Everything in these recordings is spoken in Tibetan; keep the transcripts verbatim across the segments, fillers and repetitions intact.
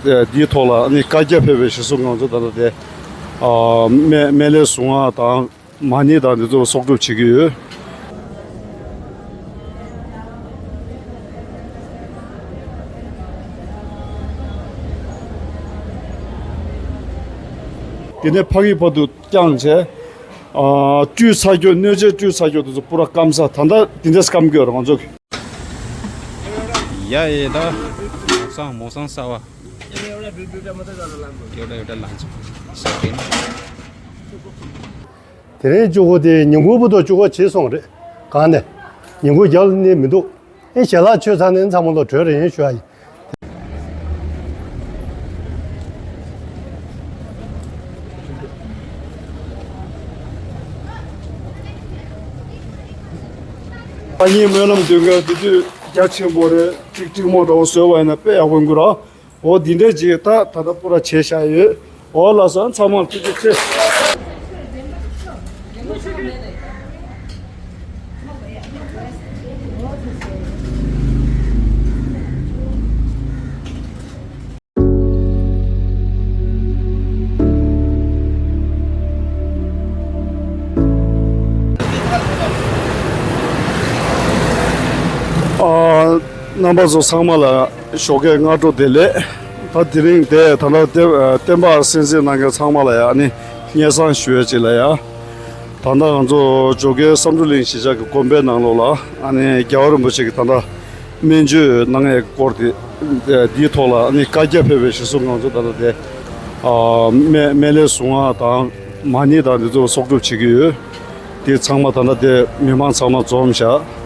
དེ་འདིའི་ཐོག་ལ་ཨ་ནི་བཀའ་རྒྱ་ཕེབས་པའི་གཞི་བཟུང་ང་ཚོ་ད་ལྟ་དེ་ཨ་སྨན་སྨན་བླའི་གཟུངས་སྔགས་དང་མ་ཎི་དང་འདི་ཚོ་ལ་གསོག་སྒྲུབ་བྱེད་ཀྱི་ཡོད། དེ་ནས་ཕ་གི་བར་དུ་བརྐྱངས་བྱས། ཨ་བཀྲུས་ཚར་རྒྱུ་སྣོད་ཆས་བཀྲུས་ཚར་རྒྱུ་དེ་ཚོ་པུ་ར་སྐམ་ས་ད་ལྟ་དེ་འདྲས་སྐམ་གྱི་ཡོད་རེད་ང་ཚོ་གི། ཡ་ཡེ་ད། མོ་སང་མོ་སང་ས་བ། ཡོད་ད་ཡོད་ད་ལང་ཚོ། ས་ཏེ་ན། དེ་རིང་ཅོ་གོ་དེ་ཉིན་གུང་བུ་དོ་ཅོ་གོ་བྱས་སོང་རེད། གང་ནས། ཉིན་གུང་རྒྱབ་ལ་ནི་མི་འདུག་ཨེ་ཞལ་ལག་མཆོད་ཚར་ནས་ཚང་མ་ལོ་གྲོལ་རེ་ཡིན་ཞུ་ཡ་ཡིན། ཨ་ནི་སྨོན་ལམ་འདོན་མཁན་དེ་དུས་རྒྱ་ཆེན་པོ་རེད། ཀྲིག་ཀྲིག་མོ་འདྲ་བོ་བཟོས་པ་ཡིན་ན་དཔེ་ཡག་པོ་ཡིན་གྱི་ར། འོ་འདི་འདྲས་ཅིག་ད་ད་ལྟ་པུ་ར་བྱས་བཞག་ཡོད། འོ་ལགས་སོ་ཚང་མར་ཐུགས་རྗེ་ཆེ། ཨ། རྣམ་པ་ཚོ་ཚང་མ་ལ་ཞོགས་ཀས་སྔ་དྲོ་བདེ་ལེགས། ད་དེ་རིང་དེ་ད་ལྟ་བསྟན་བསྟན་པ་གསན་གཟིགས་གནང་མཁན་ཚང་མ་ལ་ཡ་ཨ་ནི་སྙན་སེང་ཞུ་ཡ་ཅིག་ལ་ཡ། ད་ལྟ་ང་ཚོ་ཇོ་ཁའི་བསམ་གྲུབ་གླིང་གཞིས་ཆགས་ཀྱི་དགོན་པའི་ནང་ལོགས་ལ་ཨ་ནི་རྒྱལ་བ་རིན་པོ་ཆེ་གི་ད་ལྟ་སྨན་བཅོས་གནང་ཡས་སྐོར་དེ་འདིའི་ཐོག་ལ་ཨ་ནི་བཀའ་རྒྱ་ཕེབས་པའི་གཞི་བཟུང་ང་ཚོ་ད་ལྟ་དེ་ཨ་སྨན་སྨན་བླའི་གཟུངས་སྔགས་དང་མ་ཎི་དང་འདི་ཚོ་གསོག་སྒྲུབ་བྱེད་ཀྱི་ཡོད། དེ་ཚང་མ་ད་ལྟ་དེ་མི་མང་ཚང་མ་འཛོམས་བཞག་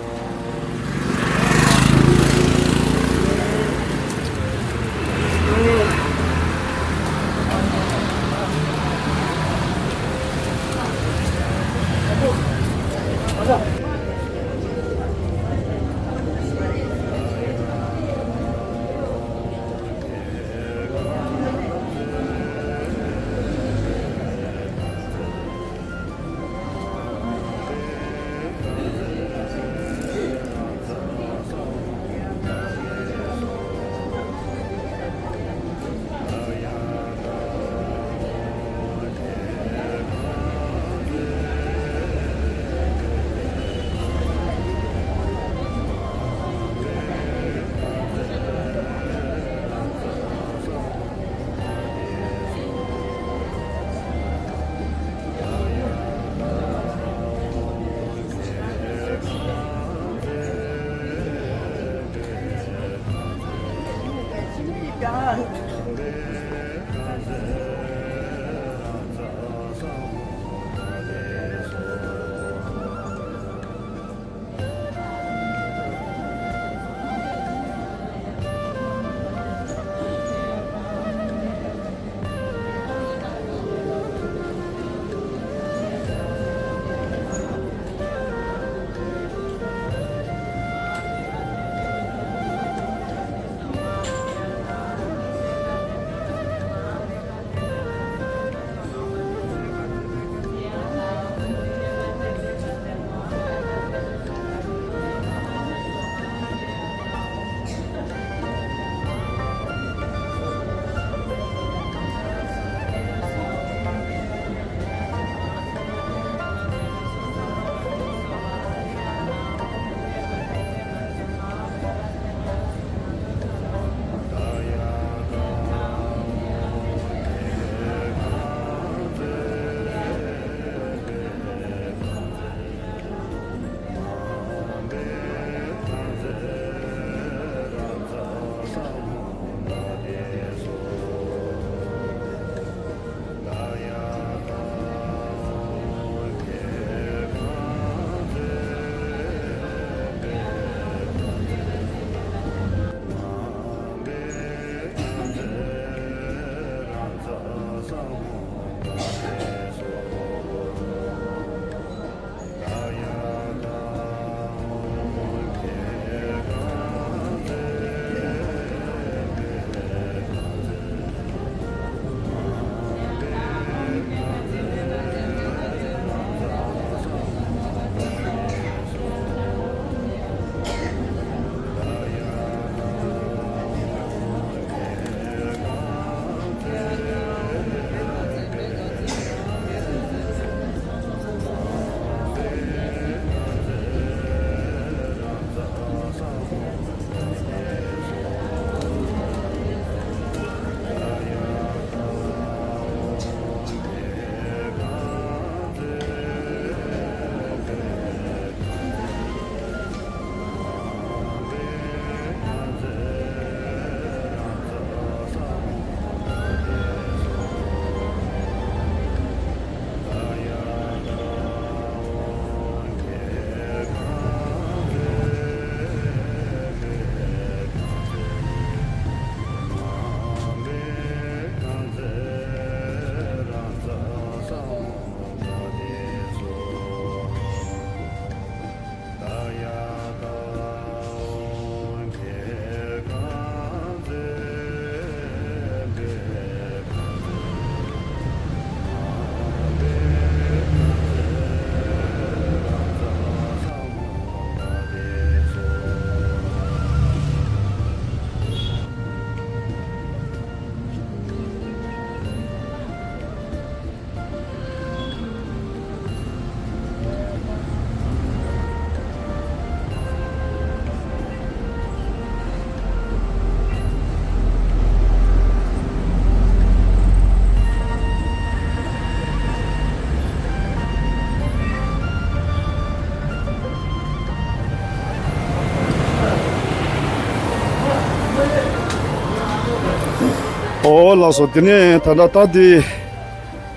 ཨོ་ལགས་སོ། དེ་ནས་ད་ལྟ་ད་དེ་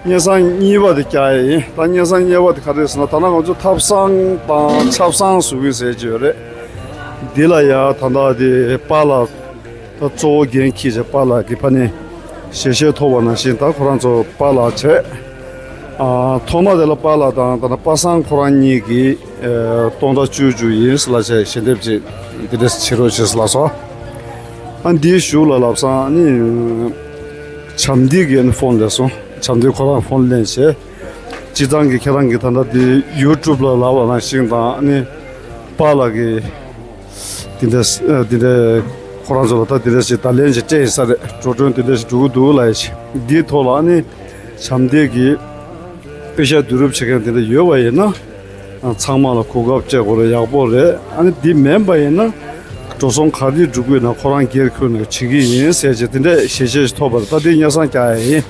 སྙན་སེང་གཉིས་པ་དེ་བཀྱག་ཡ་ཡིན། ད་སྙན་སེང་གཉིས་པ་དེ་ག་རེ་རེད་ཟེར་ན། ད་ལྟ་ང་ཚོ་ཐབ་ཚང་དང་ཆབ་གསང་བཟོ་གི་ཟེར་གྱི་ཡོད་རེད། འདི་ལ་ཡ་ད་ལྟ་དེ་པཱ་ལགས་ད་གཙོ་བོ་འགན་འཁྱེར་བྱས་པཱ་ལགས་ཀྱི་ཕ་ནས་ཞལ་བཞེས་ཐོབ་པ་ནང་བཞིན་ད་ཁོ་རང་ཚོ་པཱ་ལགས་བྱས། ཨ། ཐོག་མ་དེ་ལ་པཱ་ལགས་དང་ད་ལྟ་པ་སངས་ཁོ་རང་གཉིས་ཀྱིས་ཨ་སྟོང་ཕྲག་བཅུ་བཅུ་ཡིན་ཟེར་ལབ་བྱས་ཞལ་འདེབས་ཅིག་འདི་འདྲ་བྱེད་རོགས་བྱེད་ཟེར་ལབ་སོང་། ཨ། འདིའི་གཞུག་ལ་ལབ་སོང་། ཨ་ནི་བྱམས་ལྡན་གྱིས་ཨ་ནི་ཕོན་སླེབས་སོང་། བྱམས་ལྡན་ཁོ་རང་ཕོན་སླེབས་བྱས། སྤྱིར་བཏང་གི་ཁྱེད་རང་གིས་ད་ལྟ་འདི་ཡུ་ཊུབ་ལ་ལབ་པ་ནང་བཞིན་དང་། ཨ་ནི་པཱ་ལགས་ཀྱིས་དེ་འདྲ་ཨ་དེ་འདྲ་ཁོ་རང་ཚོ་ལ་ད་དེ་འདྲ་ཞིག་བརྡ་ལན་ཞིག་སྤྲད་ཡིན་ས་རེད། འགྲོ་གྲོན་དེ་འདྲ་ཞིག་འགྲོ་གི་འདུག་ལབ་ཡ་ཞིག་འདིའི་ཐོག་ལ་ཨ་ནི་བྱམས་ལྡན་གྱིས་པེ་ཤག་བསྡུ་རུབ་བྱེད་མཁན་དེ་འདྲ་ཡོད་པ་ཡིན་ན། ཨ། ཚང་མ་ལ་གོ་སྐབས་སྤྲད་དགོས་རེད། ཡག་པོ་རེད། ཨ་ནི་འདི་མིན་པ་ཡིན་ན་འགྲོ་སོང་ག་རེ་འགྲོ་གི་ཡོད་ན་ཁོ་རང་སྒེར་ཁུར་ནས་བྱེད་ཀྱི་ཡིན་ཟེར་བྱས་དེ་འདྲ་ཞལ་བཞེས་ཐོབ་པ་རེད། ད་འདི་སྙན་སེང་རྒྱག་ཡ་ཡིན།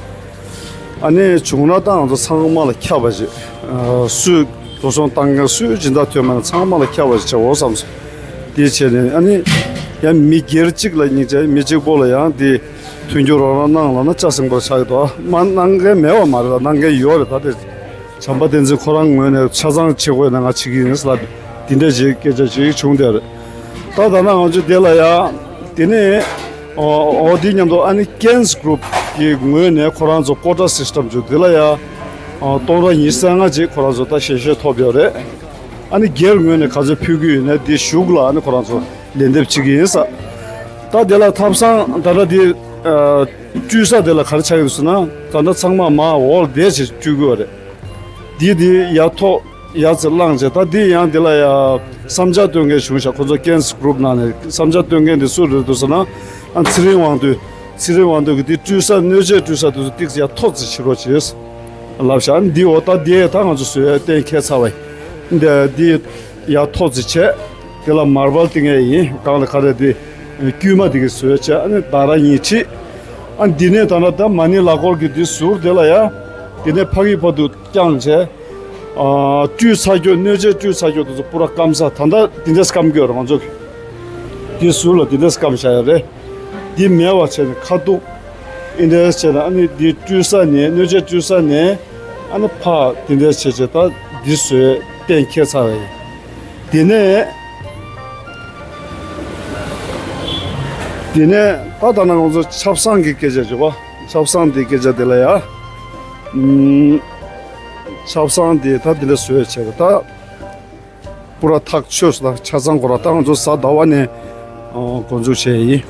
ཨ་ནི་བྱུང་ན་ད་ང་ཚོ་ཚང་མ་ལ་ཁྱབ་པ་ཞིག་ཨ། སུས་འགྲོ་སོང་བཏང་མཁན་སུས་སྦྱིན་བདག་ཐོན་མཁན་ཚང་མ་ལ་ཁྱབ་པ་ཞིག་བྱེད་འོ་བསམ་སོང་། དེ་བྱས་ནས་ཨ་ནི་ཡང་མི་སྒེར་གཅིག་ལ་སྙིང་རྗེ། མི་གཅིག་པོ་ལ་ཡང་དེ་མཐུན་འགྱུར་རོགས་རམ་གནང་ལབ་ན་ལྕགས་སྲིན་པོ་ཆགས་ཀྱི་འདུག་མ་གནང་མཁན་མེད་པ་མ་རེད། ད་གནང་མཁན་ཡོད་རེད། ད་དེ་བྱམས་པ་བསྟན་འཛིན་ཁོ་རང་ངོས་ནས་ཆ་ཚང་བྱེད་དགོས་ན་ང་བྱེད་ཀྱི་ཡིན་ཟེར་ལབ་དེ་འདྲ་ཞིག་སྐད་ཆ་ཞིག་བྱུང་བསྡད་རེད། ད་ད་ནང་ང་ཚོ་དེ་ལ་ཡ་དེ་ནས་ཨོ་ཨོ་དེ་མཉམ་དུ་ཨ་ནི་ཀེན་སི་གུ་རུབ་ཀྱི་ངོས་ནས་ཁོ་རང་ཚོ་ཀོ་ཊ་སིས་ཊམ་བྱུང་། དེ་ལ་ཡ་ཨོ་སྟོང་ཕྲག་ཉི་ཤུ་རྩ་ལྔ་ཅིག་ཁོ་རང་ཚོ་ད་ཞལ་བཞེས་ཐོབ་ཡོད་རེད། ཨ་ནི་སྒེར་ངོས་ནས་ག་ཚོད་ཕུལ་གྱི་ཡོད་ན་དེ་གཞུག་ལ་ཨ་ནི་ཁོ་རང་ཚོ་ལན་འདེབས་བྱེད་ཀྱི་ཡིན་ས། ད་དེ་ལ་ཐབ་ཚང་ད་ལྟ་དེ་ཨ་སྤྲུལ་ས་དེ་ལ་ག་རེ་ཆགས་ཡོད་ཟེར་ན། ད་ལྟ་ཚང་མ་མར་འོག་ལ་བསྡད་བྱས་སྤྲུལ་གྱི་ཡོད་རེད། འདི་འདི་ཡར་ཐོག་ཡར་ཙི་བླངས་བྱས། ད་འདི་ཡང་འདི་ལ་ཡ་བསམ་འཆར་བཏོན་མཁན་བྱུང་ཤག་ཁོ་ཚོ་ཀེན་སི་གུ་རུབ་ནང་ནས་བསམ་འཆར་བཏོན་མཁན་འདི་སུ་རེད་འདུག་ཟེར་ན། ཨ། ཚེ་རིང་དབང་འདུས། ཚེ་རིང་དབང་འདུས་ཀྱིས་འདི་སྤྲུལ་ས་སྣོད་ཆས་སྤྲུལ་ས་དེ་ཚོ་ཏིག་ཙི་ཡར་མཐོ་ཙི་བྱེད་རོགས་བྱེད་ལབ་ཤག་འདི་འོ་ད་འདི་ད་ང་ཚོ་བཟོས་གཏན་འཁེལ་ཚར་བ་ཡིན། འདི་འདི་ཡར་མཐོ་ཙི་བྱས། དེ་ལ་མར་བལ་བཏིང་ཡས་ཡིན། སྒང་ལ་ག་རེ་དེ་དཀྱུས་མ་དེ་གི་བཟོས་བྱས། ཨ་ནི་ད་ར་གཉིས་ཁྲིད། ཨ། འདི་ནས་ད་ལྟ་ད་མ་ཎི་ལག་འཁོར་གྱི་འདི་ཟུར་དེ་ལ་ཡ། དེ་ནས་ཕ་གི་བར་དུ་བརྐྱངས་བྱས། ཨ། སྤྲུལ་ཚར་རྒྱུ། སྣོད་ཆས་སྤྲུལ་ཚར་རྒྱུ་དེ་ཚོ་པུ་ར་སྐམ་ས། ད་ལྟ་འདི་འདྲས་སྐམ་གྱི་ཡོད་རེད་ང་ཚོ་གི། འདི་ཟུར་ལ་འདི་འདྲས་སྐམ་བཞག་ཡོད་རེད། འདི་མེད་པ་བྱས་ནས་ཁ་ཐུག་འདི་འདྲས་བྱས་ནས། ཨ་ནི་འདི་སྤྲུལ་ས་ནས། སྣོད་ཆས་སྤྲུལ་ས་ནས། ཨ་ནི་ཕར་འདི་འདྲས་བྱས་བྱས་ད་འདི་བཟོས་གཏན་འཁེལ་ཚར་བ་ཡིན། དེ་ནས་དེ་ནས་ད་ད་ནང་ང་ཚོ་ཆབ་གསང་གི་སྐད་ཆ་བརྗོད་པ། ཆབ་གསང་འདི་སྐད་ཆ་དེ་ལ་ཡ། ཨུམ། ཆབ་གསང་འདི་ད་འདི་འདྲ་བཟོས་བྱས་པ་ད། པུ་ར་ཐག་ཆོད་སོང་། ད་ཆ་ཚང་ཁོ་ར་ད་ང་ཚོ་གཟའ་ཟླ་བ་ནས་ཨ་འགོ་འཛུགས་བྱས་ཡིན།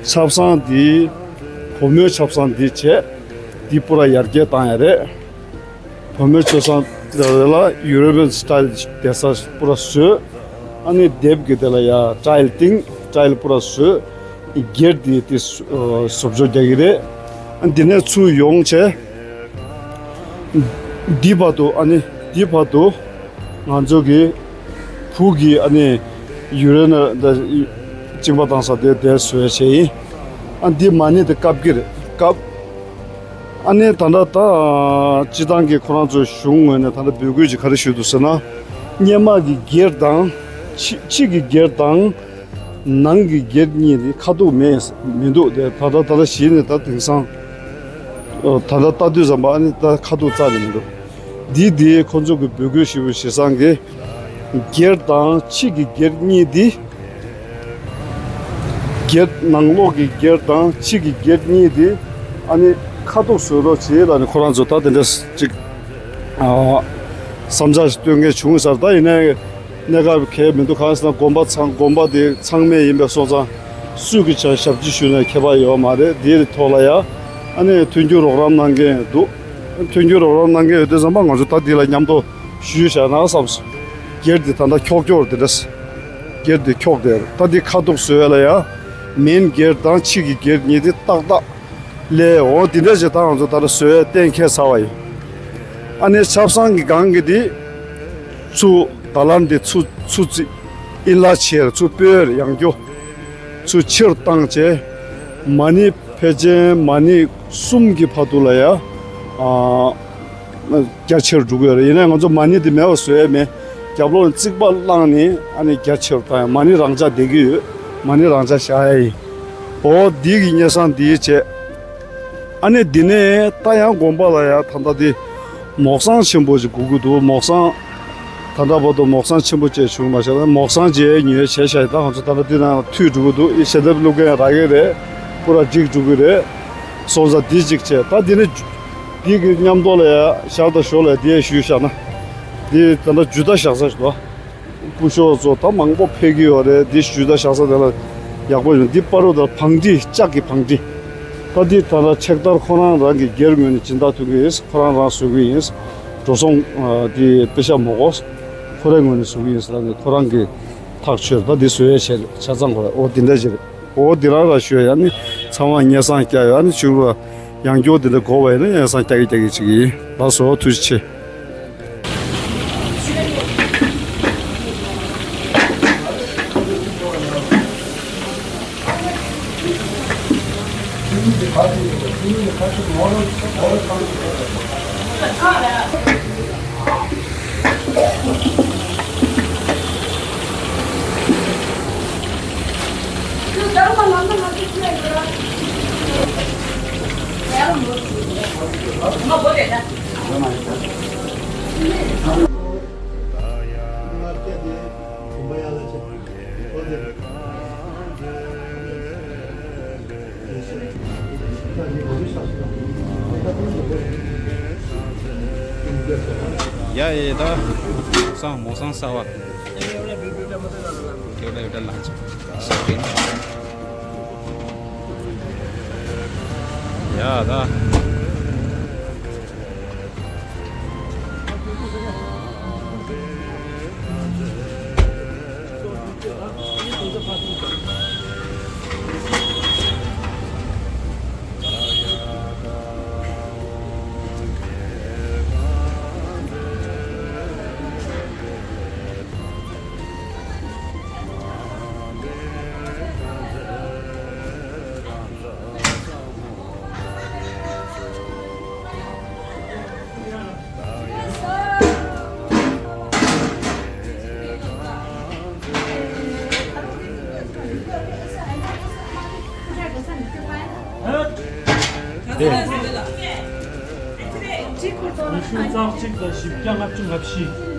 ཆབ་གསང་འདི་བུ་མོའི་ཆབ་གསང་འདི་བྱས། འདི་པུ་ར་ཡར་རྒྱས་བཏང་ཡ་རེད། བུ་མོའི་ཆབ་གསང་དེ་ལ་ཡུ་རོ་པི་ཡན་སི་ཊའིལ་བསྡད་ས་པུ་ར་བཟོས། ཨ་ནི་སྡེབ་ཀྱི་དེ་ལ་ཡ་ཊའིལ་བཏིང་། ཊའིལ་པུ་ར་བཟོས། སྒེར་དེ་དེ་བཟོ་བཟོ་བཅོས་རྒྱག་གི་རེད། ཨ། འདི་ནས་ཚུར་ཡོང་བྱས། འདི་བར་དུ། ཨ་ནི་འདི་བར་དུ་ང་ཚོ་གི་བུ་གི་ཨ་ནི་ཡུ་རེ་ནལ་ད་གཅིན་པ་བཏང་ས་དེ་དེ་བཟོས་བྱས་ཡིན། ཨ། འདི་མ་ཎི་དེ་བཀབ་ཀྱི་རེད། བཀབ། ཨ་ནི་ད་ལྟ་ད་སྤྱི་བཏང་གི་ཁོ་རང་ཚོའི་གཞུང་ངོས་ནས་ད་ལྟ་འབོད་སྐུལ་ཅིག་ག་རེ་ཞུས་འདུག་ཟེར་ན། སྔོན་མ་གི་སྒེར་དང་། ཕྱི་ཕྱི་གི་སྒེར་དང་། ནང་གི་སྒེར་གཉིས་དེ་ཁ་ཐུག་མེད་མི་འདུག་དེ་ད་ལྟ་ད་ལྟ་གཞི་ནས་ད་དེང་སང་། ཨ། ད་ལྟ་ལྟ་དུས་ཙམ་པ་ཨ་ནི་ད་ཁ་ཐུག་རྩ་ནས་མི་འདུག་འདི་དེ་ཁོ་ཚོ་གི་འབོད་སྐུལ་ཞུ་བའི་གཞི་བཟང་གི་སྒེར་དང་ཕྱི་གི་སྒེར་གཉིས་དེ། སྒེར་ནང་ལོགས་ཀྱི་སྒེར་དང་ཕྱི་གི་སྒེར་གཉིས་དེ་ཨ་ནི་ཁ་ཐུག་བཟོ་རོགས་བྱེད་ལབ་ནས་ཁོ་རང་ཚོ་ད་དེ་འདྲ་ཅིག་ཨ། བསམ་འཆར་ཞིག་བཏོན་མཁན་བྱུང་ས་རེད། ད་ཡིན་ནའི་གནས་སྐབས་གལ་མི་འདུག་གང་ཟེར་ན་དགོན་པ་ཚང་། དགོན་པ་དེ་ཚང་མའི་ཡིན་པའི་སོང་ཙང་སུས་ཀྱི་ཆ་ཞབས་ཕྱི་ཞུས་ནའི་ཁྱད་པར་ཡོད་མ་རེད། དེའི་ཐོག་ལ་ཡ་ཨ་ནི་མཐུན་འགྱུར་རོགས་རམ་གནང་མཁན་འདུག་མཐུན་འགྱུར་རོགས་རམ་གནང་མཁན་ཡོད་དུས་ཙམ་པ་ང་ཚོ་ད་འདི་ལ་མཉམ་དུ་ཞུས་བཞག་ན་བསམ་སོང་། སྒེར་འདི་ད་ལྟ་འཁྱོག་འཁྱོག་འདི་འདྲ། སྒེར་འདི་འཁྱོག་བསྡད་རེད། ད་འདི་ཁ་ཐུག་བཟོ་ཡ་ལ་ཡ་མེན་སྒེར་དང་ཕྱི་གི་སྒེར་གཉིས་འདི་ཏག་ཏག་ལས། འོ་འདི་འདྲ་ཞིག་ད་ང་ཚོ་ད་ལྟ་བཟོ་ཡ་གཏན་འཁེལ་ཚར་བ་ཡིན། ཨ་ནི་ཆབ་གསང་གི་སྒང་གི་འདི་ཚུར་ད་ལམ་འདི་ཚུར་ཚུར་ཙི་ཨིན་ལ་ཆེར་ཚུར་སྤོས་ཡང་རྒྱུ་ཚུར་ཕྱིར་བཏང་བྱས། མ་ཎི་ཕལ་ཆེར་མ་ཎི་གསུམ་གྱི་བར་དུ་ལ་ཡ། ཨ། རྒྱ་ཆེར་འགྲོ་གི་ཡོད་རེད། ཡིན་ནའི་ང་ཚོ་མ་ཎི་འདི་མེད་པ་བཟོ་ཡ་མེད། རྒྱབ་ལོགས་ནས་རྩིག་པ་བསླངས་ནས་ཨ་ནི་རྒྱ་ཆེ་རུ་བཏང་ཡ། མ་ཎི་རང་འཇགས་བསྡད་ཀྱི་ཡོད། མ་ཎི་རང་འཇགས་བཞག་ཡ་ཡིན། འོ་འདི་གི་སྙན་སེང་འདི་བྱས། ཨ་ནི་འདི་ནས་ད་ཡང་དགོན་པ་ལ་ཡང་ད་ལྟ་འདི་མོག་སང་ཆེན་པོ་ཞིག་དགོས་ཀྱི་འདུག་མོག་སང་ད་ལྟ་བར་དུ་མོག་སང་ཆེན་པོ་ཅིག་བྱུང་མ་བཞག་ན་མོག་སང་ཅིག་ཉོས་བྱས་བཞག་ཡིན། ད་ང་ཚོ་ད་ལྟ་འདི་ནང་མཐུད་འགྲོ་གི་འདུག་ཨི་ཞལ་འདེབས་བླུག་མཁན་རག་གི་རེད། པུ་ར་འགྲིག་འགྲོ་གི་རེད། སོང་ཙང་འདི་གཅིག་བྱས། ད་འདི་ནི་འདི་གི་མཉམ་དུ་ལ་ཡ་ཞར་དང་ཞོར་ལ་འདི་ཡ་ཞུས་བཞག་ན། འདི་ད་ལྟ་ཇུས་ཏ་བཞག་ས་ཞིག་འདུག་སྐུ་ཞབས་ཚོ་ད་མང་པོ་ཕེབས་ཀྱི་ཡོད་རེད། འདི་ཞུས་ཏ་བཞག་ས་དེ་ལ་ཡག་པོ་ཡོད། འདི་པ་རུ་ད་བང་སྒྲིག་ལྕགས་ཀྱི་བང་སྒྲིག་ད་འདི་ད་ལྟ་ཕྱག་དར་ཁོ་རང་རང་གི་སྒེར་ངོས་ནས་སྦྱིན་བདག་ཐོན་གྱི་ཡིན། ཁོ་རང་རང་བཟོ་གི་ཡིན། འགྲོ་སོང་ཨ་འདི་པེ་ཤ་མོ་གོ་ཁོ་རའི་ངོས་ནས་བཟོ་གི་ཡིན་ཟེར་ནས་ཁོ་རང་གི་ཐག་ཆོད། ད་འདི་བཟོ་ཡས་བྱས་ཆ་ཚང་ཁོ་ར་ཨོ་འདི་འདྲ་ཞིག་རེད། ཨོ་འདི་རང་ར་ཞུ་ཡ་ནི་ཚང་མ་སྙན་སེང་སྐྱ་ཡོད། ཨ་ནི་ཆུ་རུ་ཡང་སྐྱོ་འདི་འདྲ་གོ་བ་ཡིན་ན་སྙན་སེང་སྐྱ་གི་སྐྱ་གི་ཅིག་ཡིན། ལགས་སོ་ཐུགས་རྗེ་ཆེ། ཡ་ཡེ་ད་སང་མོ་སང་ས་བ། ཡོད་ལ་ཡོད་ལ་ལ། ཡ་ད། ཉི་ཤུ་རྩ་གཅིག་དང་བཞི་བརྒྱ་ལྔ་བཅུ་ང་བཞི།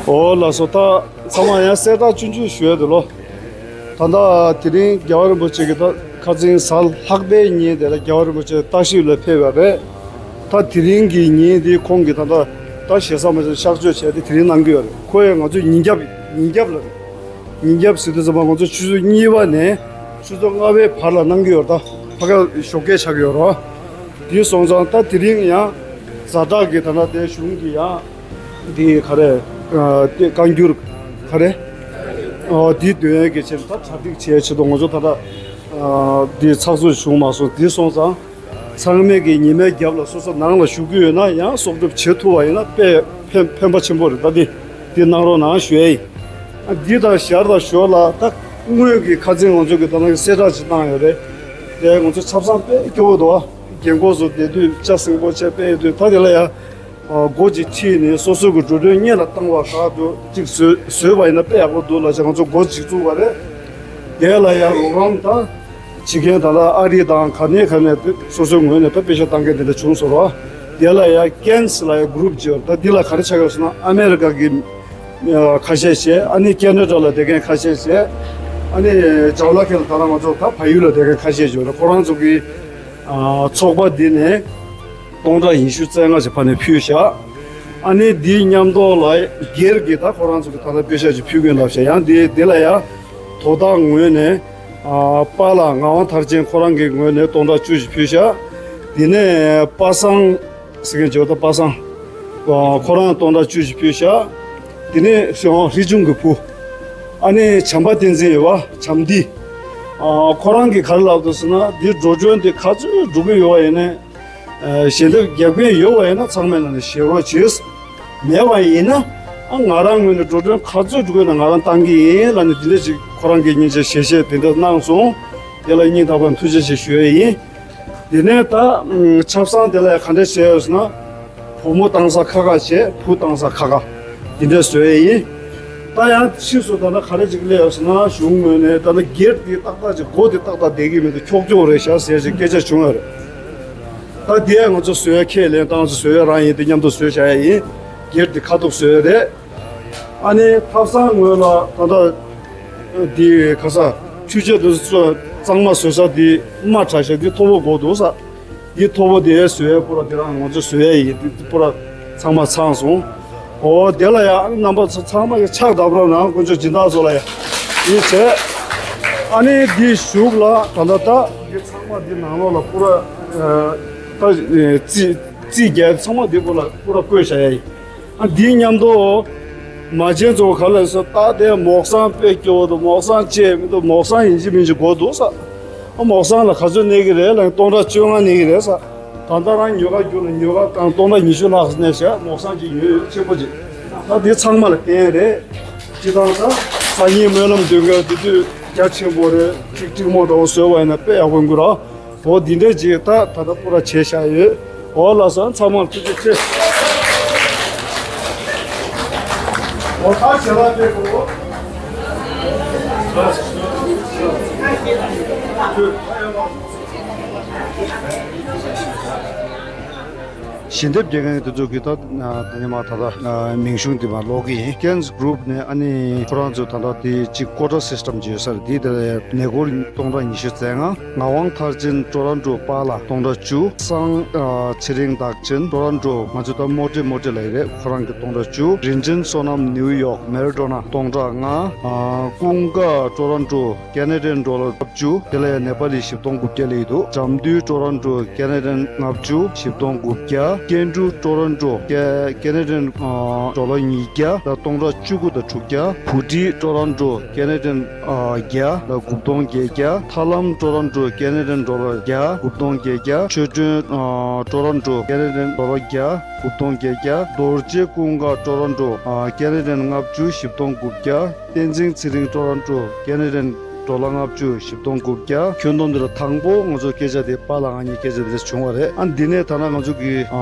ཨོ་ལགས་སོ། ད་ཚང་མ་ཡང་གསལ་བསྒྲགས་ཆུང་ཆུང་ཞུ་ཡ་འདུག་ལོ། ད་ལྟ་དེ་རིང་རྒྱལ་བ་རིན་པོ་ཆེ་གི་ད་ཁ་རྩང་གཟའ་ལྷག་པའི་ཉིན་དེ་ལ་རྒྱལ་བ་རིན་པོ་ཆེ་བརྟག་ཞིབ་ལ་ཕེབས་པ་རེད། ད་དེ་རིང་གི་ཉིན་དེ་ཁོང་གིས་ད་ལྟ་ད་ཞེ་ས་མ་ཞེ་གཤགས་བཅོས་བྱས་ཏེ་དེ་རིང་གནང་གི་ཡོད་རེད། ཁོ་ཡང་ང་ཚོའི་ཉིན་རྒྱབ་ཉིན་རྒྱབ་ལ་རེད། ཉིན་རྒྱབ་ཟེར་དུས་ཙམ་པ་ང་ཚོ་ཆུ་ཚོད་གཉིས་པ་ནས་ཆུ་ཚོད་ལྔ་པའི་བར་ལ་གནང་གི་ཡོད་རེད། ད་ཕ་ག་ཞོགས་ཀས་ཆགས་ཀྱི་ཡོད་རེད། དེ་སོང་ཙང་ད་དེ་རིང་ཡང་ཛ་དྲག་གི་ད་ལྟ་དེ་གཞུང་གི་ཡང་འདི་ག་རེ། ཨ། དེ་བཀའ་འགྱུར་ག་རེ། ཨ། འདི་འདོན་ཡས་ཀྱི་ཆེད་དུ་ད་གྲ་སྒྲིག་བྱེད་ཆེད་དུ་ང་ཚོ་ད་ལྟ། ཨ། འདི་ཚགས་ཚུད་བྱུང་མ་སོང་། འདི་སོང་ཙང་ཚང་མས་ཀྱི་ཉི་མའི་རྒྱབ་ལ་སོ་སོ་ནང་ལ་བཞུགས་ཀྱི་ཡོད་ན་ཡང་གསོག་སྒྲུབ་བྱེད་ཐུབ་པ་ཡིན་ན་དཔེ་ཕན་ཕན་པ་ཆེན་པོ་རེད། ད་འདི་འདི་གནང་རོགས་གནང་ཞུ་ཡས་ཡིན། ཨ། འདི་དང་ཞར་དང་ཞོར་ལ་ད་དངོས་ཀྱི་ཁ་རྩང་ང་ཚོ་གི་ད་ལྟ་གསལ་བསྒྲགས་ཅིག་བཏང་ཡོད་རེད། དེ་ང་ཚོ་ཆབ་གསང་དཔེ་སྐྱོ་བོ་འདུག་ཨ། རྒན་གོག་ཚོ་བསྡད་དུས་ལྕགས་སྲིན་པོ་ཆེ་དཔེ་ཡོད་དུས་ད་དེ་ལ་ཡ། ཨ། སྒོ་གཅིག་ཕྱེས་ནས་སོ་སོ་གི་འགྲོ་གྲོན་སྔོན་ལ་བཏང་བ་ཁག་ཏུ་གཅིག་བཟོས་བཟོས་པ་ཡིན་ན་དཔེ་ཡག་པོ་འདུག་ལབ་བྱས་ང་ཚོ་སྒོ་གཅིག་བཙུགས་པ་རེད། དེ་ལ་ཡང་རོགས་རམ་དང་བྱེད་མཁན་ད་ལྟ་ཨ་རི་དང་ག་ནས་ག་ནས་སོ་སོའི་ངོས་ནས་ད་པེ་ཤ་བཏང་མཁན་དེ་འདྲ་བྱུང་སོང་རོགས། དེ་ལ་ཡང་ཀེན་སི་ལ་ཡང་གུ་རུབ་ཅིག་ཡོད་རེད། ད་འདི་ལ་ག་རེ་ཆགས་ཡོད་ཟེར་ན་ཨ་མེ་རི་ཀ་གི་ཁ་ཤས་བྱས། ཨ་ནི་ཁེ་ན་ཌ་ལ་བསྡད་མཁན་ཁ་ཤས་བྱས། ཨ་ནི་ཇའོ་ལ་ཁེ་ལ་ད་ལྟ་ང་ཚོ་ད་བལ་ཡུལ་ལ་བསྡད་མཁན་ཁ་ཤས་ཅིག་ཡོད་རེད། ཁོ་རང་ཚོ་གི་ཨ། ཚོགས་པ་འདི་ནས་སྟོང་ཕྲག་ཉི་ཤུ་རྩ་ལྔ་ཞིག་ཕར་ནས་ཕུལ་བཞག་ཨ་ནི་འདིའི་མཉམ་དུ་ལ་སྒེར་གྱི་ད་ཁོ་རང་ཚོ་གི་ད་ལྟ་པེ་ཤ་ཞིག་ཕུལ་མཁན་ལབ་བཞག་ཡང་འདི་འདི་ལ་ཡང་དོ་བདག་ངོས་ནས། ཨ། པཱ་ལགས་ངག་དབང་མཐར་ཕྱིན་ཁོ་རང་གི་ངོས་ནས་སྟོང་ཕྲག་བཅུ་ཞིག་ཕུལ་བཞག་འདི་ནས་པ་སངས་ཟེར་མཁན་ཅིག་ཡོད་ད། པ་སངས། ཨ། ཁོ་རང་སྟོང་ཕྲག་བཅུ་ཞིག་ཕུལ་བཞག་འདི་ནས་ཧྲི་ཅུང་གི་བུ། ཨ་ནི་བྱམས་པ་བསྟན་འཛིན་ཡོད་པ། བྱམས་ལྡན། ཨ། ཁོ་རང་གིས་ག་རེ་ལབ་འདུག་ཟེར་ན་འདི་འགྲོ་གྲོན་འདི་ག་ཚོད་འགྲོ་གི་ཡོད་པ་ཡིན་ན། ཨ། ཞལ་འདེབས་རྒྱག་མཁན་ཡོད་པ་ཡིན་ན་ཚང་མའི་ནང་ནས་བཞེས་རོགས་གྱིས། མེད་པ་ཡིན་ན། ཨ། ང་རང་ངོས་ནས་འགྲོ་གྲོན་ག་ཚོད་འགྲོ་གི་ཡོད་ན་ང་རང་བཏང་གི་ཡིན་ལབ་ནས་འདི་འདྲ་ཅིག་ཁོ་རང་གིས་སྙིང་རྗེ་ཞལ་བཞེས་དེ་འདྲ་གནང་སོང་། དེ་ལ་སྙིང་ཐག་པ་ནས་ཐུགས་རྗེ་ཆེ་ཞུ་ཡས་ཡིན། དེ་ནས་ད་ཆབ་གསང་དེ་ལ་ག་འདྲ་བྱས་ཡོད་ཟེར་ན། བུ་མོ་བཏང་ས་ཁ་ཁ་བྱས། བུ་བཏང་ས་ཁ་ཁ། དེ་འདྲ་བཟོས་ཡས་ཡིན། ད་ཡང་ཕྱིས་སུ་ད་ལྟ་ག་རེ་ཅིག་སླེབས་ཡོད་ཟེར་ན། གཞུང་ངོས་ནས་ད་ལྟ་སྒེར་དེ་ཏག་ཏག་ཅིག་སྒོ་དེ་ཏག་ཏག་བསྡད་ཀྱི་མི་འདུག་འཁྱོག་འཁྱོག་རེད་ཤག་ཟེར་ཅིག་སྐད་ཆ་བྱུང་ཡོད་རེད། ད་དེ་ཡང་ང་ཚོ་བཟོས་ཡས་ཁས་ལེན་བཏང་། ང་ཚོ་བཟོས་ཡས་རང་ཡིན། དེ་མཉམ་དུ་བཟོས་བཞག་ཡས་ཡིན། སྒེར་དེ་ཁ་ཐུག་བཟོས་ཡས་རེད། ཨ་ནི་ཐབ་ཚང་ངོས་ལ་ད་ལྟ་འདི་ག་ས་ཆུ་ཆད་དུ་གཙང་མ་བཟོ་ས་འདི་དམའ་དྲགས་ཤག་འདི་མཐོ་པོ་དགོས་འདུག་ས། འདི་མཐོ་པོ་དེ་བཟོ་ཡས་པུ་ར་དེ་རང་ང་ཚོ་བཟོ་ཡས་ཡིན། འདི་པུ་ར་ཚང་མ་ཚང་སོང་། འོ་དེ་ལ་ཡང་རྣམ་པ་ཚོ་ཚང་མ་གི་ཕྱག་བརྡབ་རོགས་གནང་། དཀོན་མཆོག་སྦྱིན་བདག་ཚོ་ལ་ཡང་འདི་བྱས། ཨ་ནི་འདི་གཞུག་ལ་ད་ལྟ་ད་འདི་ཚང་མ་འདི་ནང་ལོགས་ལ་པུ་ར་ད་རྩིས་རྩིས་རྒྱག་ཚང་མ་འདི་པུ་ར་པུ་ར་བཀོད་བཞག་ཡ་ཡིན། ཨ་འདིའི་མཉམ་དུ་མ་བྱན་ཚོ་ག་ལ་སོ་ད་དེ་མོག་སང་དཔེ་སྐྱོ་བོ་འདུག་མོག་སང་ཅེས་མི་འདུག་མོག་སང་ཡིན་གཅིག་མིན་གཅིག་དགོས་འདུག་ས། ཨ་མོག་སང་ལ་ག་ཚོད་གནས་ཀྱི་རེད་ལ་སྟོང་ཕྲག་བཅོ་ལྔ་གནས་ཀྱི་རེད་ས། ད་ལྟ་རང་ཉོ་ག་རྒྱུ་ལ་ཉོ་ག་དང་སྟོང་ཕྲག་ཉི་ཤུ་ལྷག་གནས་ཤག་མོག་སང་ཅིག་ཉོ་ཡོད་ཆེན་པོ་ཅིག་ད་འདི་ཚང་མ་ལ་ཕན་རེད། སྤྱི་བཏང་ས་སང་ཉིན་སྨོན་ལམ་འདོན་ག་དེ་དུས་རྒྱ་ཆེན་པོ་རེད། ཁྲིག་ཁྲིག་མོ་འདྲ་བོ་བཟོས་པ་ཡིན་ན་དཔེ་ཡག་པོ་ཡིན་གི་ར། འོ་འདི་འདྲས་ཅིག་ད་ད་ལྟ་པུ་ར་བྱས་བཞག་ཡོད། འོ་ལགས་སོ་ཚང་མར་ཐུགས་རྗེ་ཆེ། འོ་ད་བྱས་ལ་དེ་གོ། ཞལ་འདེབས་རྒྱག་མཁན་དེ་ཚོ་གིས་ད་དེ་ནས་མར་ད་ལྟ་མིང་གཞུང་འདི་མར་ཀློག་གི་ཡིན། Ken's Group ནས་ཨ་ནི་ཁོ་རང་ཚོ་ད་ལྟ་དེ་གཅིག་ཀོ་ཊ་སིས་ཊམ་ཅིག་ཡོད་ས་རེད། དེ་དེ་ལ་ནས་སྒོར་སྟོང་ཕྲག་ཉི་ཤུ་རྩ་ལྔ། ངག་དབང་མཐར་ཕྱིན་ཊོ་རོན་ཊོ་པཱ་ལགས་སྟོང་ཕྲག་བཅུ། སངས་ཚེ་རིང་བདག་ཆེན་ཊོ་རོན་ཊོ་ང་ཚོ་ད་མོ་ཊི་མོ་ཊི་ལབ་ཡི་རེད། ཁོ་རང་གི་སྟོང་ཕྲག་བཅུ། རིན་ཆེན་བསོད་ནམས་ནིའུ་ཡོག་མེ་རི་ཌོ་ན་སྟོང་ཕྲག་ལྔ། ཀུན་དགའ་ཊོ་རོན་ཊོ་ཀེ་ན་ཌན་ཌོ་ལར་ལྔ་བཅུ། དེ་ལ་ཡང་ནེ་པ་ལི་བཞི་སྟོང་དགུ་བརྒྱ་སླེབས་ཡི་འདུག་འཇམ་འདུལ་ཊོ་རོན་ཊོ་ཀེ་ན་ཌན་ལྔ་བཅུ་བཞི་སྟོང་དགུ་བརྒྱ། སྐྱེ་འགྲོ་ཊོ་རོན་ཊོ་ཀེ་ཀེ་ན་ཌན་ཌོ་ལར་ཉིས་བརྒྱ་དང་སྟོང་ཕྲག་བཅུ་དགུ་དང་དྲུག་བརྒྱ། བུ་ཁྲིད་ཊོ་རོན་ཊོ་ཀེ་ན་ཌན་བརྒྱ་དང་དགུ་སྟོང་བརྒྱད་བརྒྱ། ཐར་ལམ་ཊོ་རོན་ཊོ་ཀེ་ན་ཌན་ཌོ་ལར་བརྒྱ་དགུ་སྟོང་བརྒྱད་བརྒྱ། ཆོས་སྒྲོན་ཊོ་རོན་ཊོ་ཀེ་ན་ཌན་ཌོ་ལར་བརྒྱ་དགུ་སྟོང་བརྒྱད་བརྒྱ། རྡོ་རྗེ་ཀུན་དགའ་ཊོ་རོན་ཊོ་ཀེ་ན་ཌན་ལྔ་བཅུ་བཞི་སྟོང་དགུ་བརྒྱ། བསྟན་འཛིན་ཚེ་རིང་ཊོ་རོན་ཊོ་ཀེ་ན་ཌན་ཌོ་ལར་ལྔ་བཅུ་བཞི་སྟོང་དགུ་བརྒྱ། ཁྱོན་བསྡོམས་འདི་ལ་དང་པོ་ང་ཚོ་སྐད་ཆ་དེ་པཱ་ལགས་ང་གཉིས་སྐད་ཆ་དེ་འདྲ་བྱུང་བ་རེད། ཨ་འདི་ནས་ད་ལྟ་ང་ཚོ་གི་ཨ་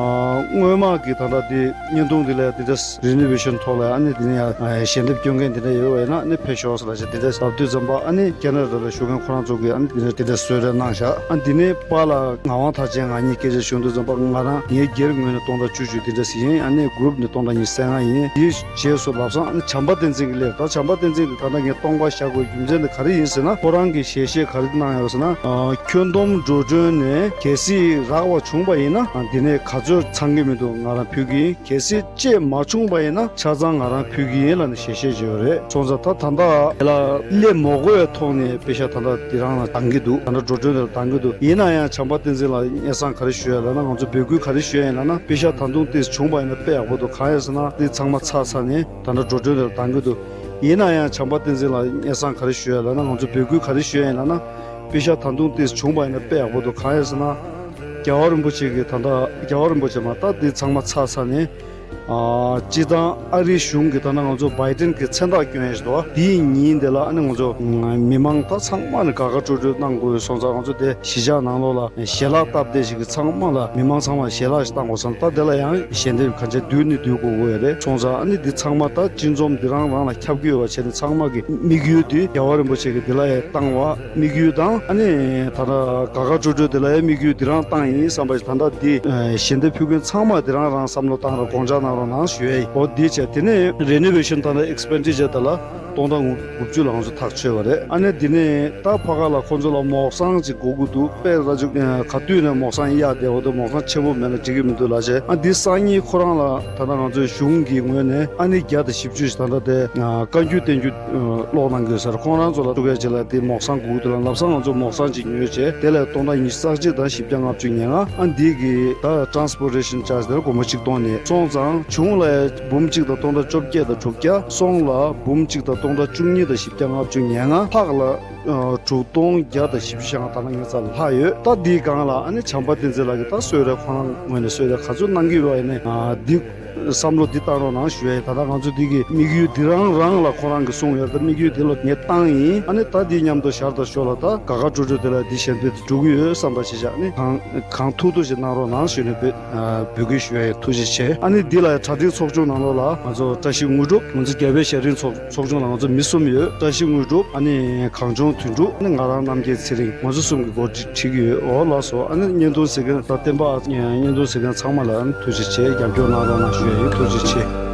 སྔོན་མ་གི་ད་ལྟ་དེ་བརྙན་ཐུང་འདི་ལ་དེ་འདྲ་རི་ནོ་ཝེ་ཤན་ཐོག་ལ་ཨ་ནི་དེ་ནས་ཡང་ཞལ་འདེབས་སྐྱོན་མཁན་དེ་འདྲ་ཡོད་པ་ཡིན་ན་ཨ་ནི་ཕེབས་ཤོག་ཟེར་ལ་བྱས་དེ་འདྲ་ལབ་དུས་ཙམ་པ་ཨ་ནི་ཁེ་ན་ཌ་ལ་བཞུགས་མཁན་ཁོ་རང་ཚོ་གིས་ཨ་ནི་དེ་འདྲ་དེ་འདྲ་གསོལ་རས་གནང་བཞག་ཨ་འདི་ནས་པཱ་ལགས་ངག་དབང་མཐར་ཕྱིན་ང་གཉིས་སྐད་ཆ་ཞུ་དུས་ཙམ་པ་ང་རང་ངའི་སྒེར་ངོས་ནས་སྟོང་ཕྲག་བཅུ་བཅུ་དེ་འདྲ་ཞིག་ཡིན། ཨ་ནི་གུ་རུབ་ནས་སྟོང་ཕྲག་ཉི་ཤུ་རྩ་ལྔ་ཡིན། དེའི་རྗེས་སུ་ལབ་སོང་། ཨ་ནི་བྱམས་པ་བསྟན་འཛིན་གྱི་སླེབས། ད་བྱམས་པ་བསྟན་འཛིན་གྱིས་ད་ལྟ་ངས་སྟོང་པ་བཞག་དགོས་རྒྱུ་མཚན་དེ་ག་རེ་ཡིན་ཟེར་ན་ཁོ་རང་གིས་ཞལ་བཞེས་ག་རེ་གནང་ཡོད་ཟེར་ན་ཨ་ཁྱོན་བསྡོམས་འགྲོ་གྲོན་ནས་གལ་སྲིད་རག་པ་བྱུང་པ་ཡིན་ན་ཨ་འདི་ནས་ག་ཚོད་ཚང་གི་མི་འདུག་ང་རང་ཕུལ་གྱི་ཡིན། གལ་སྲིད་བཅད་མ་བྱུང་པ་ཡིན་ན་ཆ་ཚང་ང་རང་ཕུལ་གྱི་ཡིན་ལབ་ནས་ཞལ་བཞེས་བྱས་ཡོད་རེད། སོང་ཙང་ད་ད་ལྟ་དེ་ལ་སླེབས་མ་དགོས་པའི་ཐོག་ནས་པེ་ཤག་ད་ལྟ་འདི་རང་ལ་འདང་གི་འདུག་ད་ལྟ་འགྲོ་གྲོན་དེ་ལ་འདང་གི་འདུག་ཡིན་ན་ཡང་བྱམས་པ་བསྟན་འཛིན་ལ་སྙན་སེང་ག་རེ་ཞུ་ཡ་ལབ་ན་ང་ཚོ་འབོད་སྐུལ་ག་རེ་ཞུ་ཡ་ཡིན་ལབ་ན་པེ་ཤག་ད་དུང་ཏོག་ཙམ་བྱུང་པ་ཡིན་ན་དཔེ་ཡག་པོ་འདུག་གང་ཡིན་ཟེར་ན་འདི་ཚང་མ་ཚར་ཚར་ནས་ད་ལྟ་འགྲོ་གྲོན་དེ་ལ་འདང་གི་འདུག་ཡིན་ན་ཡང་བྱམས་པ་བསྟན་འཛིན་ལ་སྙན་སེང་ག་རེ་ཞུ་ཡ་ལབ་ན་ང་ཚོ་འབོད་སྐུལ་ག་རེ་ཞུ་ཡ་ཡིན་ལབ་ན་པེ་ཤག་ད་དུང་ཏོག་ཙམ་བྱུང་པ་ཡིན་ན་དཔེ་ཡག་པོ་འདུག་གང་ཡིན་ཟེར་ན་རྒྱལ་བ་རིན་པོ་ཆེ་གིས་ད་ལྟ་རྒྱལ་བ་རིན་པོ་ཆེ་མ་ད་འདི་ཚང་མ་ཚར་ཚར་ནས། ཨ་སྤྱིར་བཏང་ཨ་རིའི་གཞུང་གིས་ད་ནང་ང་ཚོ་བྷའི་ཌེན་གྱི་མཚན་རྟགས་བསྐྱོན་ཡས་ཞིག་འདུག་དེའི་ཉིན་དེ་ལ་ཨ་ནི་ང་ཚོ་མི་མང་ད་ཚང་མ་ནས་དགའ་དགའ་སྤྲོ་སྤྲོ་གནང་དགོས་སོང་ཙང་ང་ཚོ་དེ་གཞིས་ཆགས་ནང་ལོགས་ལ་ཞལ་ལག་སྟབས་བདེ་ཞིག་གིས་ཚང་མ་ལ་མི་མང་ཚང་མ་ཞལ་ལག་ཞིག་བཏང་དགོས་སོང་། ད་དེ་ལ་ཡང་ཞལ་འདེབས་གང་ཆེ་བསྡུས་ནས་བསྡུས་དགོས་དགོས་ཡོད་རེད། སོང་ཙང་ཨ་ནི་འདི་ཚང་མ་ད་སྤྱི་འཛོམས་འདི་རང་རང་ལ་ཁྱབ་ཀྱི་ཡོད་པ་བྱས་ནས་ཚང་མ་གི་དམིགས་ཡུལ་འདི་རྒྱལ་བ་རིན་པོ་ཆེ་གིས་འདི་ལ་ཡང་བཏང་བ། དམིགས་ཡུལ་དང་ཨ་ནི་ད་ལྟ་དགའ་དགའ་སྤྲོ་སྤྲོ་དེ་ལ་ཡང་དམིགས་ཡུལ་འདི་རང་བཏང་ཡིན་བསམ་པ་ཞིག་ད་ལྟ་འདི་ཞལ་འདེབས་ཕུལ་མཁན་ཚང་མ་དེ་རང་རང་བསམ་བློ་བཏང་རོགས་དགོངས་འཇགས་གནང་རོགས་གནང་ཞུ་ཡ་ཡིན། འོ་འདི་བྱས་དེ་ནས་རེ་ནོ་ཝེ་ཤན་ད་ལྟ་ཨེག་སི་པེན་ཌི་ཅར་དེ་ལ་སྟོང་ཕྲག་དགུ་བཅུ་ལ་ང་ཚོ་ཐག་ཆོད་པ་རེད། ཨ་ནི་འདི་ནས་ད་ཕ་ག་ལ་ཁོ་ཚོ་ལ་མོག་སང་ཅིག་དགོས་ཀྱི་འདུག་དཔེ་ར་ཅིག་ག་དུས་ནས་མོག་སང་གཡར་བསྡད་པ་འདུག་མོག་སང་ཆེན་པོ་མེད་ན་འགྲིག་གི་མི་འདུག་ལབ་བྱས། ཨ་འདི་སང་ཉིན་ཁོ་རང་ལ་ད་ལྟ་ང་ཚོའི་གཞུང་གི་ངོས་ནས་ཨ་ནི་བརྒྱ་དང་བཞི་བཅུ་ཞིག་ད་ལྟ་དེ་བཀའ་འགྱུར་བསྟན་འགྱུར་ཀློག་གནང་གི་ཡོད་ས་རེད། ཁོང་རང་ཚོ་ལ་ཐུག་གལ་ཆེ་ལ་དེ་མོག་སང་དགོས་ཀྱི་འདུག་ལ་ལབ་སང་ང་ཚོ་མོག་སང་ཅིག་ཉོས་བྱས་དེ་ལས་སྟོང་ཕྲག་ཉི་ཤུ་རྩ་གཅིག་དང་བཞི་བརྒྱ་ལྔ་བཅུ་ཉེར་ལྔ། ཨ་འདི་གི་ད་ཊ་རན་སི་པོ་ཊེ་ཤན་ཅར་ཇི་དེར་སྒོར་མོ་གཅིག་སྟོང་ནས་སོང་ཙང་གཞུང་ལ་འབུམ་གཅིག་དང་སྟོང་ཕྲག་བཅོ་བརྒྱད་དང་དྲུག་བརྒྱ། སོང་ལ་འབུམ་གཅིག་དང་སྟོང་ཕྲག་བཅུ་གཉིས་དང་བཞི་བརྒྱ་ལྔ་བཅུ་ཉེར་ལྔ། ལྷག་ལ་ཨ་དྲུག་སྟོང་བརྒྱ་དང་བཞི་བཅུ་ཞེ་ལྔ་ད་ལྟ་ངའི་རྩ་ལ་ལྷག་ཡོད། ད་འདིའི་སྒང་ལ་ཨ་ནི་བྱམས་པ་བསྟན་འཛིན་ལགས་ཀྱིས་ད་གསོལ་རས་ཁོ་རང་ངོས་ནས་གསོལ་རས་ག་ཚོད་གནང་གི་ཡོད་པ་ཡིན་ནའི་ཨ་འདི་བསམ་བློ་འདི་བཏང་རོགས་གནང་ཞུ་ཡ་ཡིན། ད་ལྟ་ང་ཚོ་འདི་གི་དམིགས་ཡུལ་འདི་རང་རང་ལ་ཁོ་རང་གིས་གསུངས་ཡོད། ད་དམིགས་ཡུལ་འདི་ལ་ངས་བཏང་ཡིན། ཨ་ནི་ད་འདི་མཉམ་དུ་ཞར་དང་ཞོར་ལ་ད་དགའ་དགའ་སྤྲོ་སྤྲོ་དེ་ལ་འདི་ཞལ་འདེབས་འགྲོ་གི་ཡོད་བསམ་པ་ཞིག་བཞག་ནི་གང་གང་ཐུབ་ཐུབ་ཞིག་གནང་རོགས་གནང་ཞུས་ནས་འབོད་ཨ་འབོད་སྐུལ་ཞུ་ཡ་ཡིན། ཐུགས་རྗེ་ཆེ། ཨ་ནི་འདི་ལ་གྲ་སྒྲིག་ཚོགས་ཆུང་ནང་ལོགས་ལ་ང་ཚོ་བཀྲ་ཤིས་དངོས་གྲུབ། ང་ཚོ་རྒྱལ་བའི་ཞབས་རིམ་ཚོགས་ཚོགས་ཆུང་ལ་ང་ཚོ་མི་གསུམ་ཡོད། བཀྲ་ཤིས་དངོས་གྲུབ། ཨ་ནི་གངས་ལྗོངས་དོན་གྲུབ། ཨ་ནི་ང་རང་རྣམ་རྒྱལ་ཚེ་རིང་། ང་ཚོ་གསུམ་གྱི་འགོ་ཁྲིད་ཁྲིད་ཀྱི་ཡོད། འོ་ལགས་སོ། ཨ་ནི་བརྙན་ཐུང་གཟིགས་མཁན་དང་བསྟན་པ་བརྙན་ཐུང་གཟིགས་མཁན་ཚང་མ་ལ་ཨ་ནི་ཐུགས་རྗེ་ཆེ། རྒྱབ་སྐྱོར་གནང་རོགས་གནང་ཞུ་ཡ་ཡིན། ཐུགས་རྗེ་ཆེ།